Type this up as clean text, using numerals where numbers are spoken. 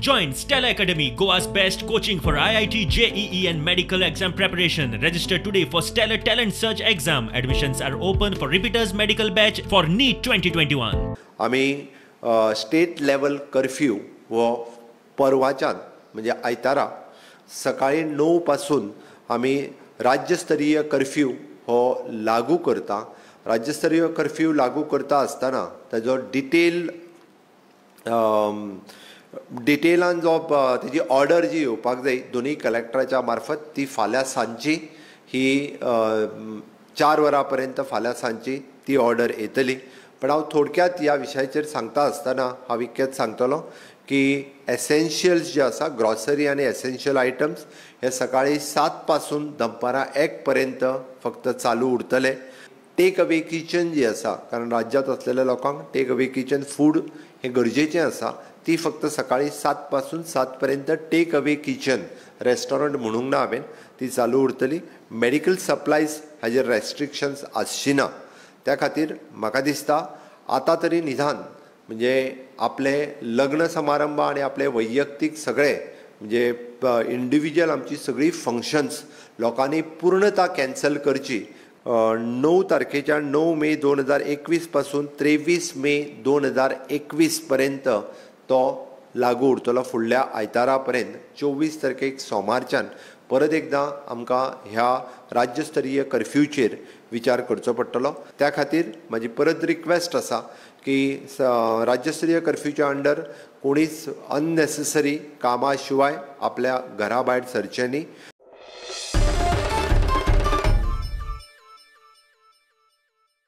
Join Stellar Academy, Goa's best coaching for IIT, JEE and medical exam preparation. Register today for Stellar Talent Search exam. Admissions are open for repeaters medical batch for NEET 2021. आमी state level curfew हो परवाच्यान म्हणजे आयतारा सकाळी 9 पासून आमी राज्यस्तरीय curfew हो लागू करता. राज्यस्तरीय कर्फ्यू लागू करता आसतना ताजो डिटेलान जो तेजी ऑर्डर जी येवपाक जाय दोनूय कलेक्टराच्या मार्फत ती फाल्यां सांजची ही 4 वरां पर्यंत फाल्यां सांजची ती ऑर्डर येतली. पण हांव थोडक्यात ह्या विशयाचेर सांगता आसतना हांव इतकेंच सांगतलो की एसेन्शियल्स जे आसा, ग्रॉसरी आनी एसेन्शियल आयटम्स हे सकाळी 7 पासून दनपारां 1 पर्यंत फक्त चालू उरतले. टेक अवे किचन जी आसा, कारण राज्यांत आसलेल्या लोकांक टेक अवे किचन फूड हें गरजेचें आसा, ती फक्त सकाळी 7 पासून 7 पर्यंत टेक अवे किचन रेस्टॉरंट म्हणूंक ना हांवें, ती चालू उरतली. मेडिकल सप्लायज हाजेर रेस्ट्रिक्शन्स आसची ना. त्या खातीर म्हाका दिसता आतां तरी निदान म्हणजे आपले लग्न समारंभ आनी आपले वैयक्तीक सगळे म्हणजे इंडिविज्युअल आमची सगळी फंक्शन्स लोकांनी पूर्णता कॅन्सल करची. 9 तारखेच्या 9 मे 2021 पासून 23 मे 2021 पर्यंत तो लागू उरतलो. फुडल्या आयतारा पर्यंत 24 तारखेक सोमारच्यान परत एकदां आमकां ह्या राज्यस्तरीय कर्फ्यूचेर विचार करचो पडटलो. त्या खातीर म्हाजी परत रिक्वेस्ट आसा की राज्यस्तरीय कर्फ्यूच्या अंडर कोणीच अननेसेसरी कामा शिवाय आपल्या घरा भायर सरचें न्ही.